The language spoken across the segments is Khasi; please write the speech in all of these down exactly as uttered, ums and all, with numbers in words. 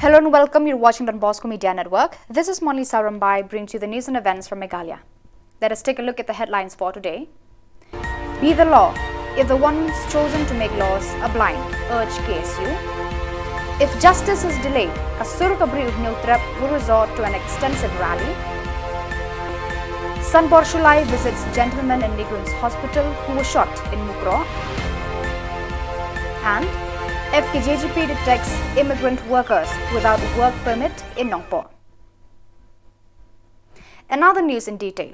Hello and welcome. You're watching Don Bosco Media Network. This is Monlisa Rambai, bringing to you the news and events from Meghalaya. Let us take a look at the headlines for today. Be the law. If the ones chosen to make laws are blind, urge K S U. If justice is delayed, Ka Sur Ka Bri U Hynñiewtrep will resort to an extensive rally. Sanbor Shullai visits gentleman in Negrons Hospital who was shot in Mukroh. And F K J G P detects immigrant workers without work permit in Nongpoh. Another news in detail.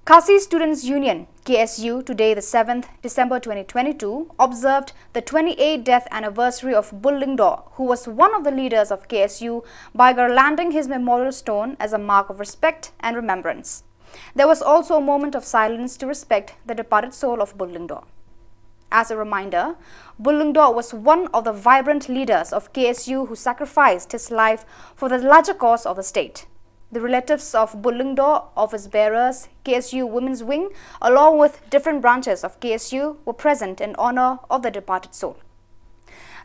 Khasi Students Union, K S U, today, the seventh December twenty twenty-two, observed the twenty-eighth death anniversary of Bull Lyngdoh, who was one of the leaders of K S U, by garlanding his memorial stone as a mark of respect and remembrance. There was also a moment of silence to respect the departed soul of Bull Lyngdoh. As a reminder, Bull Lyngdoh was one of the vibrant leaders of K S U who sacrificed his life for the larger cause of the state. The relatives of Bull Lyngdoh, office bearers, K S U Women's Wing, along with different branches of K S U, were present in honor of the departed soul.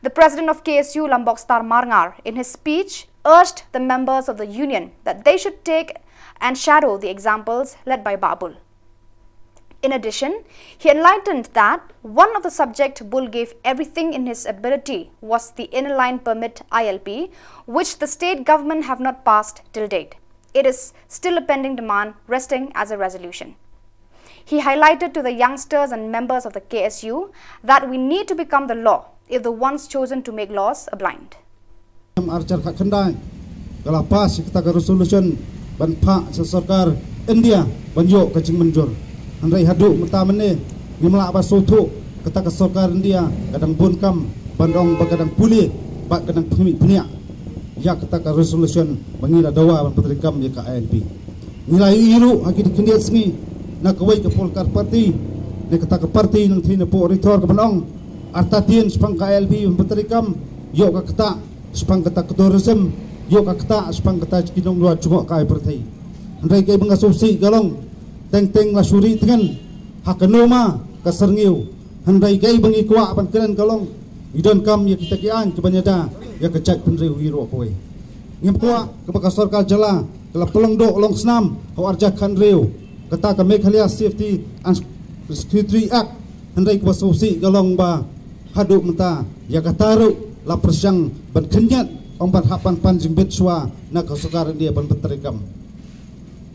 The president of K S U, Lambokstar Marngar, in his speech, urged the members of the union that they should take and shadow the examples led by Bah Bull. In addition, he enlightened that one of the subject Bull gave everything in his ability was the Inner Line Permit, I L P, which the state government have not passed till date. It is still a pending demand resting as a resolution. He highlighted to the youngsters and members of the K S U that we need to become the law if the ones chosen to make laws are blind. Em archar khat khyndai ka la pass ïa kata ka resolution ban phah sha sorkar India ban ïoh ka jingmynjur. Hynrei haduh mynta mynne ngim lah ban sngewthuh kata ka sorkar India ka dang bun kam ban ong ba ka dang pule bad ka dang pynmih pynïap ïa kata ka resolution ba ngi la dawa ban pyntreikam ïa ka I L P. Ngi la ïohi ruh ha ki khyndiat sngi na kawei ka political party ne kata ka party nangthie napoh Ri Thor ka ban ong artatien shaphang ka I L P ban pyntreikam ïoh ka ktah shaphang kata ka tourism, ïoh ka ktah shaphang kata ki nongluat jngohkai pyrthei. Hynrei kaei ba nga sngewsih ka long teng teng la shu ri tngen ha kano ma ka syrngiew. Hynrei kaei ba ngi kwah ban kren ka long ngi donkam ïa kita ki aiñ kiban ïada ïa ka jaitbynriew hi ruh kawei. Ngim kwah kaba ka sorkar jylla ka la pynlong doh long snam ha u arhajar khathynriew kata ka Meghalaya Safety and Security Act. Hynrei kaba sngewsih ka long ba haduh mynta ïa kata ruh la pyrshang ban khynñiat ong ban hap ban pan jingbit shuwa na ka sorkar India ban pyntreikam.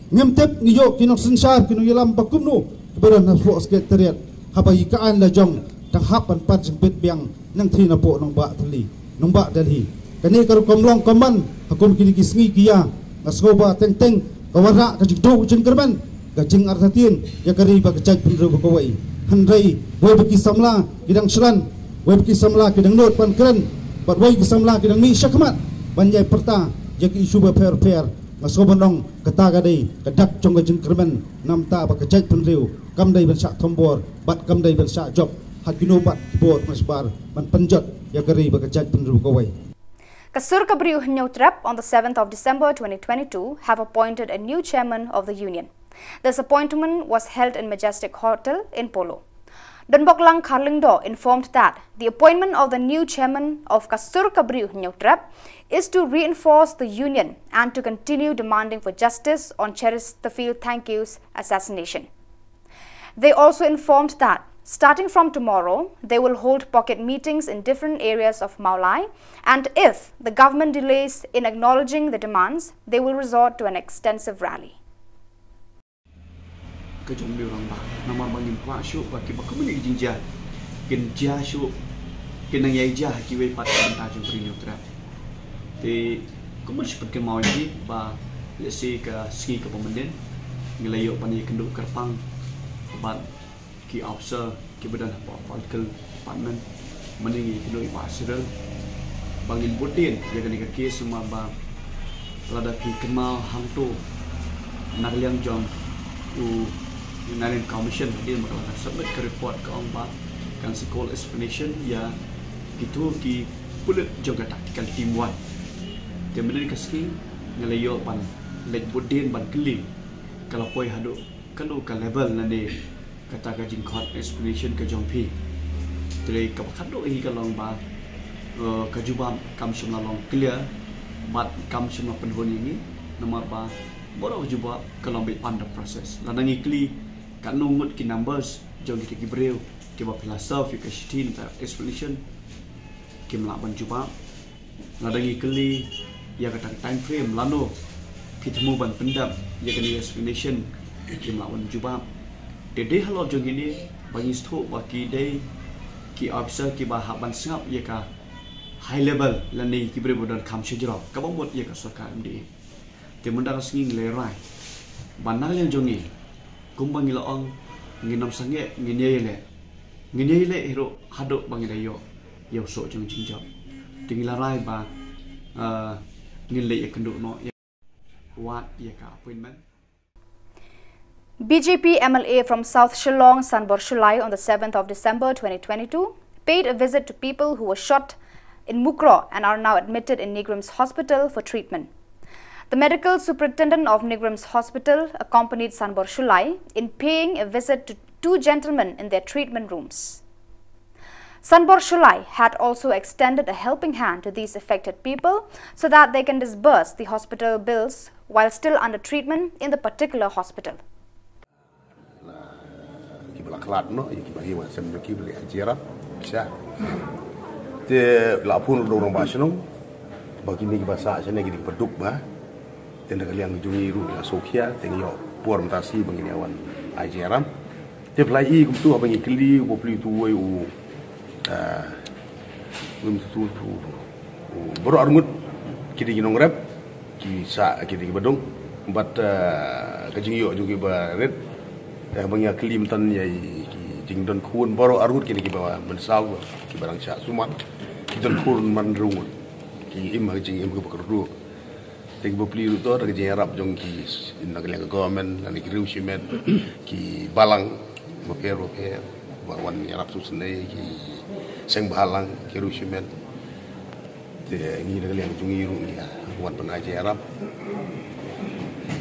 Ngim tip ngi ïoh ki nongsynshar ki nongïalam ba kumno kiba don hapoh Secretariat haba ïa ka aiñ la jong dang hap ban pan jingbit biang nangthie napoh nongbah Delhi, nongbah Delhi. Kane ka rukom long kumban ha kum kine ki sngi ki ïa nga sngew ba teng teng ka wanrah ka jingduh jingkyrmen ka jingartatien ïa ka ri bad ka jaitbynriew ba kawei. Hynrei wei ba ki samla ki dang shlan, wei ba ki samla ki dang nud ban kren bad wei ki samla ki dang mih shakhmat ban ïai pyrta ïa ki issue bapher bapher. Nga sngew ban ong kata ka dei ka dak jong ka jingkyrmen namar ba ka jaitbynriew kam dei ban shah thombor bad kam dei ban shah jop ha kino pat ki bor mashbar ban pynjot ïa ka ri bad ka jaitbynriew kawei. Ka Sur Ka Bri U Hynñiewtrep on the seventh of December twenty twenty-two have appointed a new chairman of the union. This appointment was held in Majestic Hotel in Polo. Donboklang Kharlyngdoh informed that the appointment of the new chairman of Ka Sur Ka Bri U Hynñiewtrep is to reinforce the union and to continue demanding for justice on Cheristafil Thangkhew's assassination. They also informed that starting from tomorrow, they will hold pocket meetings in different areas of Mawlai, and if the government delays in acknowledging the demands, they will resort to an extensive rally. Ka jong u rangbah namar ba ngim kwah shuh ba kiba kumne ki jingjia kin jia shuh, kin nang ïai jia ha kiwei pat ka bynta jong ka Bri U Hynñiewtrep. Te kumno shu pynkynmaw ïa phi ba lehse ka sngi kaba mynnin ngi la ïoh ban ïakynduh kyrpang bad ki officer kiba don hapoh political department, mynne ngi ïakynduh ïa i Bah Cyril ba ngin bud dien ïa kane ka case namar ba lada phi kynmaw hangto na ka liang jong u Inner Line Commission hadien ba ka la submit ka report ka ong ba kan sa call explanation ïa kito ki pulit jong ka tactical team one. Te mynne ka sngi ngi la ïoh ban leit bud dien ban kylli ka la poi haduh kano ka level lane kata ka jingkhot explanation ka jong phi. Te kaba khatduh hi ka long ba Uh, ka jubab kam shym la long clear bad kam shym la pynhun ïa ngi, namar ba baroh ka jubab ka long beit under process. Lada ngi kylli katno ngut ki numbers jong kita ki briew kiba phi la serve ïa ka shithi na ka explanation, kim lah ban jubab. Lada ngi kylli ïa kata ka time frame lano phi thmu ban pyndep ïa kane ka explanation, kim lah ban jubab. Te dei halor jong kine ba ngi sngewthuh ba ki dei ki officer kiba hap ban sngap ïa ka high level lane ki briew ba don kham shajrong kaba mut ïa ka sorkar M D A. Te mynta ka sngi ngi la rai ba na ka liang jong ngi, kumba ngi la ong, ngin ym sangeh, ngin ïai leh, ngin ïai leh hi ruh haduh ba ngi la ïoh ïa u soh jong jingjop. Te ngi la rai ba, ah, ngin leh ïa kynduh noh ïa wad ïa ka appointment. B J P M L A from South Shillong, Sanbor Shullai, on the seventh of December twenty twenty-two, paid a visit to people who were shot in Mukroh and are now admitted in NEIGRIHMS Hospital for treatment. The medical superintendent of NEIGRIHMS Hospital accompanied Sanbor Shullai in paying a visit to two gentlemen in their treatment rooms. Sanbor Shullai had also extended a helping hand to these affected people so that they can disburse the hospital bills while still under treatment in the particular hospital. Kiba la khlad noh ïa kiba hi wa sem jong ki ba leh ha jingïarap sha. Te la phone ruh da u rangbah shnong ba kine kiba sah shane kine kiba duk ba. Te na ka liang jong ngi ruh la sngewkhia te ngi ïoh por mynta shi ba ngin ïa wan ha jingïarap. Te phi la i kumtu haba ngi kylli u bapli utu uwei u, ah, kumtu tu, tu, tu, baroh arngut ki dei ki nongrep, ki sah ki dei kiba duk. Bad, ah, ka jingïoh jong kiba rit, eh, ba ngi ïa kylli mynta ïa ki jingdon khun baroh arngut ki dei kiba mynsaw, kiba dang shah sumar, ki don khun man rung, ki im ha ka jingim kiba kyrduh. Te ki bapli ruh to da ka jingïarap jong ki, na ka liang ka government lane ki riew shimet, ki balang bapher bapher ba wan ïarap sngewsynei, ki seng bhalang, ki riew shimet. Te ngi na ka liang jong ngi ruh ngi wan ban ai jingïarap.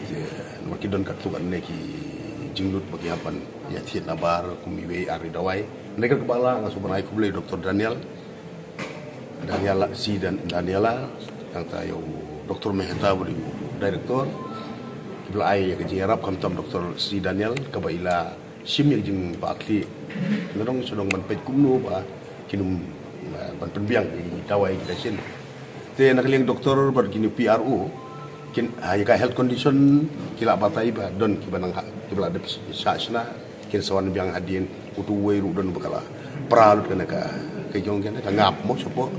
Te namar ki don katto katne ki jinglut ba ki hap ban ïa thied nabar kum iwei ar i dawai. Na ka liang ka balang nga sngewbha ban ai khublei Doctor Daniel. Daniela, C Dan, Daniela, nangta ïa u Doctor Mehta ba dei u director. Kiba la ai ïa ka jingïarap khamtam Doctor C Daniel kaba i la shim ïa ka jingbakla. Nga dang shu dang ban peit kumno ba kin ym, eh, ban pynbiang ïa ki dawai kita shin. Te na ka liang doctor bad kine P R O kin, ha, ïa ka health condition ki la batai ba don kiba nang ha, kiba la dep shah shna. Kin sa wan biang hadien utu uwei ruh don ba ka la pra lut kane ka, ka jong kane ka ngap mo shapoh.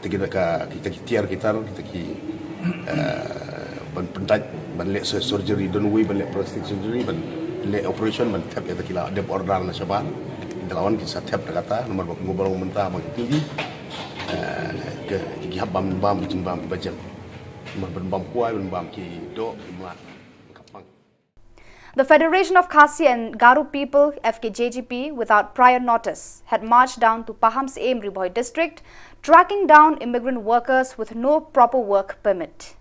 Te kita ka, kita ki tiar ki tar, kita ki, eh, ban pyntait, ban leh sur-, surgery, don uwei ban leh plastic surgery, ban leh operation, ban thep ïa ta ki la dep order na shabar. Kita la wan ki sa thep da kata, namar ba kumba long mynta ba ki, eh, ki, ki hap bam, bam, jingbam, bam jem. Namar ban bam kwai, ban bam ki doh, ki mlak. The Federation of Khasi and Garo People, F K J G P, without prior notice, had marched down to Pahamsyiem, Ri Bhoi District, tracking down immigrant workers with no proper work permit.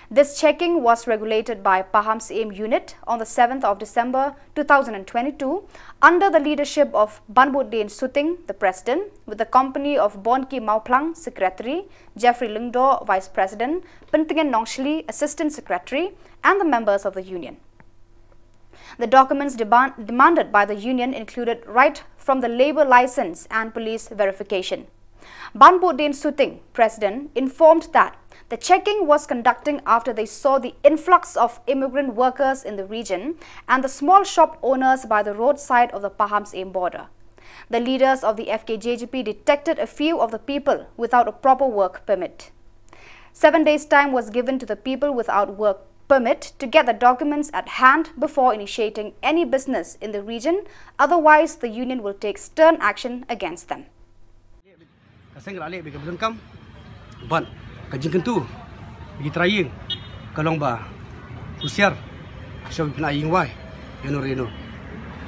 This checking was regulated by Pahamsyiem Unit on the seventh of December two thousand twenty-two under the leadership of Banbudin Suting, the president, with the company of Bonki Mawphlang, secretary, Jeffrey Lyngdoh, vice president, Pyntngen Nongshli, assistant secretary, and the members of the union. The documents demand, demanded by the union included right from the labour licence and police verification. Banbudin Suting, president, informed that the checking was conducting after they saw the influx of immigrant workers in the region and the small shop owners by the roadside of the Pahamsyiem border. The leaders of the F K J G P detected a few of the people without a proper work permit. Seven days' time was given to the people without work permit to get the documents at hand before initiating any business in the region, otherwise the union will take stern action against them. Ka seng ka la leh bad ka bdonkam bad ka jingkyntu bad ki trai ïing ka long ba husiar, shuwa ba phin ai ïing wai ïano re ïano.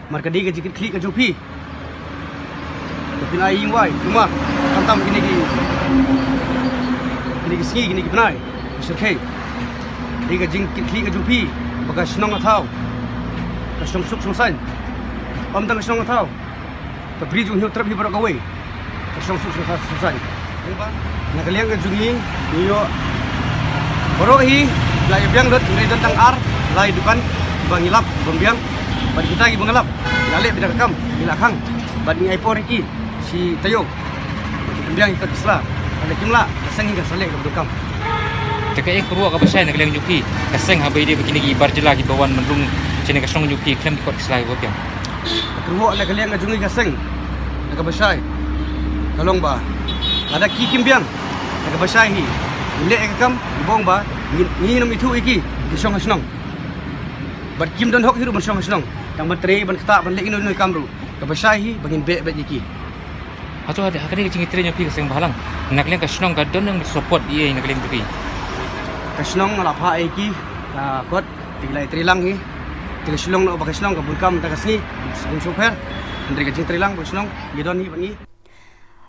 Namar ka dei ka jingkitkhlieh ka jong phi ba phin ai ïing wai, namar khamtam kine ki, kine ki sngi, kine ki bnai ba shyrkhei. Dei ka jingkitkhlieh ka jong phi ba ka shnong ka thaw ka shong suk shong saiñ. Ym tang ka shnong ka thaw, ka Bri jong Hynñiewtrep hi baroh kawei ka shong suk shong saiñ. Na ka liang ka jong ngi, ngi ïoh baroh hi la ïa biang lut, ngi don tang ar lai dukan ba ngi lap ban biang. Bad kita kiba ngi lap, la leh beit da ka kam, ngi la khang. Bad ngi ai por ïa ki shi taïew ban biang ïa ka kot ka sla. Lada kim lah, ka seng hi kan sa leh kaba donkam. Te kaei ka ruh kaba shai na ka liang jong ki ka seng, haba ïadei bad kine ki bar jylla kiba wan ban rung shane ka shnong jong ki khlem ki kot ki sla kiba biang? Ka ruh na ka liang ka jong ngi ka seng, na kaba shai ka long ba lada ki kim biang, na kaba shai hi, ngi leh ïa ka kam, ngi bong ba ngi, ngin ym ithuh ïa ki, ki shong ha shnong. Bad kim don hok hi ruh ban shong ha shnong, tang ban trei, ban ktah, ban leh ino ino i kam ruh. Kaba shai hi ba ngin beh beit ïa ki. Hato ha kane ka jingtrei jong phi ka seng bhalang, na ka liang ka shnong ka don nang support ïa na ka liang jong phi? Ka shnong nga la phah ïa ki, ah, kot, te ki la ïatrei lang hi. Te ka shnong, na ba ka shnong ka bun kam mynta ka sngi, bun sngewpher. Hynrei ka jingtrei lang ba ka shnong ngi don hi bad ngi.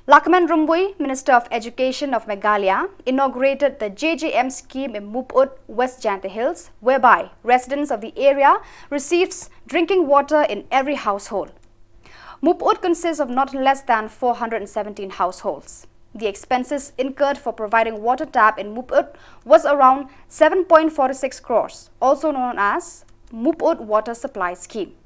Lahkmen Rymbui, Minister of Education of Meghalaya, inaugurated the J J M scheme in Mup'ut, West Jaintia Hills, whereby residents of the area receives drinking water in every household. Mup'ut consists of not less than four hundred and seventeen households. The expenses incurred for providing water tap in Mup'ut was around seven point four six crores, also known as Mup'ut Water Supply Scheme.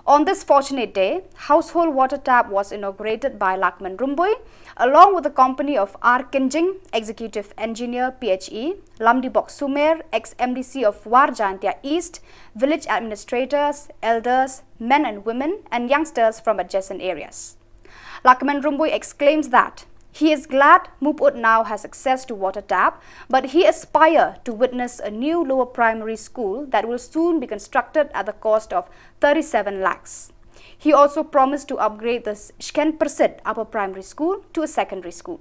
On this fortunate day, household water tap was inaugurated by Lahkmen Rymbui, along with the company of R Kynjing, Executive Engineer P H E, Lamdibok Sumer, ex-M D C of War Jaintia East, village administrators, elders, men and women, and youngsters from adjacent areas. Lahkmen Rymbui exclaims that he is glad Mup'ut now has access to water tap, but he aspire to witness a new lower primary school that will soon be constructed at the cost of thirty-seven lakhs. He also promised to upgrade the Shken Persit Upper Primary School to a secondary school.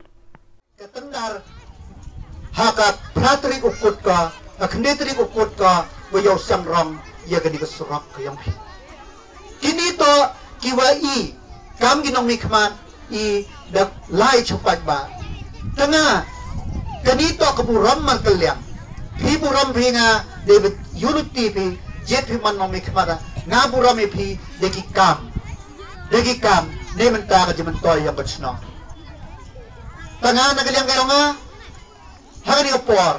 Ka tyndar ha ka phra tarik u Kut ka, ka khyndai tarik u Kut ka, ba ïoh seng rong ïa kane ka surok ka ïong phi. Kine to kiwa i kam ki nongmihkhmat i da lai chupat ba. Tang nga, kane to ka burom markylliang. Phi burom phi nga dei ba unity phi, jied phi man nongmihkhmat, nga burom ïa phi da ki kam. Da ki kam ne mynta ka jingmyntoi ïong ka shnong. Tang nga na ka liang ka ïong nga, ha kane ka por,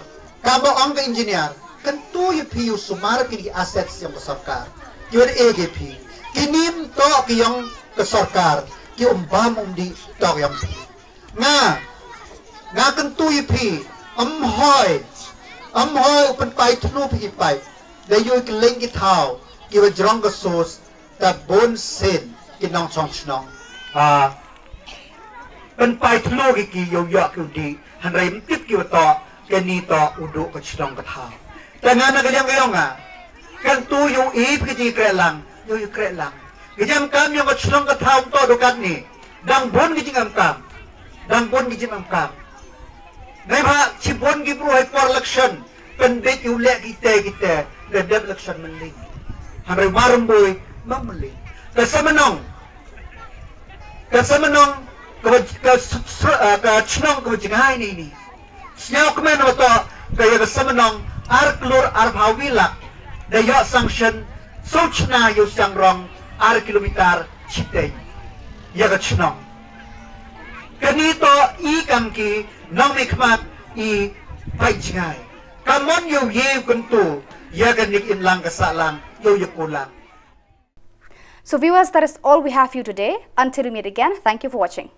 kaba ong ka engineer, kyntu ïa phi ïa u sumar kine ki assets ïong ka sorkar. Ki wan eh ïa phi. Kine ym toh ki ïong ka sorkar, ki um bam um dih, toh ki ïong phi. Nga, nga kyntu ïa phi, ym hoi, ym hoi u pynpai thlu phi ki paip da ïoh ki leng ki thaw kiwa jrong ka sos, ta bun sien ki nongchong chnong. Ah, pynpai thlu ki ki ïoh ïoh ki u dih, hynrei ym tip kiwa toh, kane toh u duh ka chnong ka thaw. Tang nga na ka liang ka ïong nga, kyntu ïa u i phi ki jingkreh lang, ïa u kreh lang. Ki jingkam ïong ka chnong ka thaw ym toh da katne. Dang bun ki jingkam kam. Dang bun ki jingkam kam. Neibhah shibun ki bru ha i por election pynbeit ïa u leh kita kita, da dep election mynlei. Hynrei Rymbui ym mynlei. Ka Samynnong, ka Samynnong, ka, ka, ka chnong kaba jngai ne ne. Sñiawkmen wa toh ka ïa ka Samynnong ar klur arphaw wi lak, da ïoh sanction, sñiaw chna ïa u sñiawrong ar kilometer chiteng ïa ka chnong. Kani toh i kam ki nongmihkhmat i paid jngai. Ka mon ïa u ïe u kyntu ïa ka nik imlang ka sahlang ïa u ïa kulang. So viewers, that is all we have for you today. Until we meet again, thank you for watching.